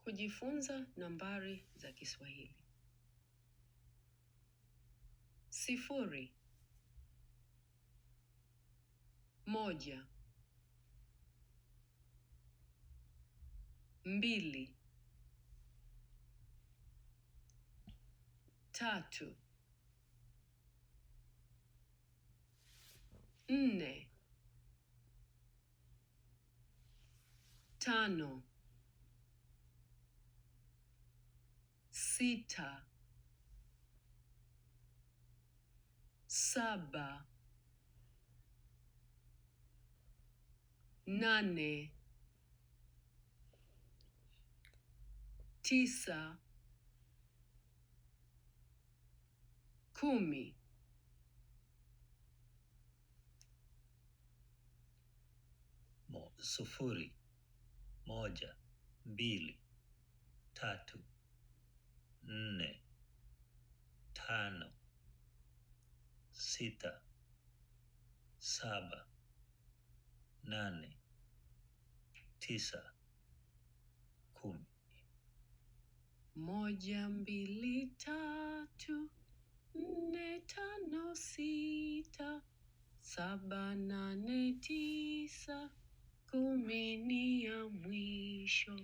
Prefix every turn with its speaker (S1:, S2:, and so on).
S1: Kujifunza nambari za Kiswahili. 0, 1, 2, 3, 4, 5, 6, 7, 8, 9, 10.
S2: 0, 1, 2, 3, 4, 5, 6, 7, 8, 9, 10.
S1: 1, 2, 3, 4, 5, 6, 7, 8, 9, 10 ni ya mwisho.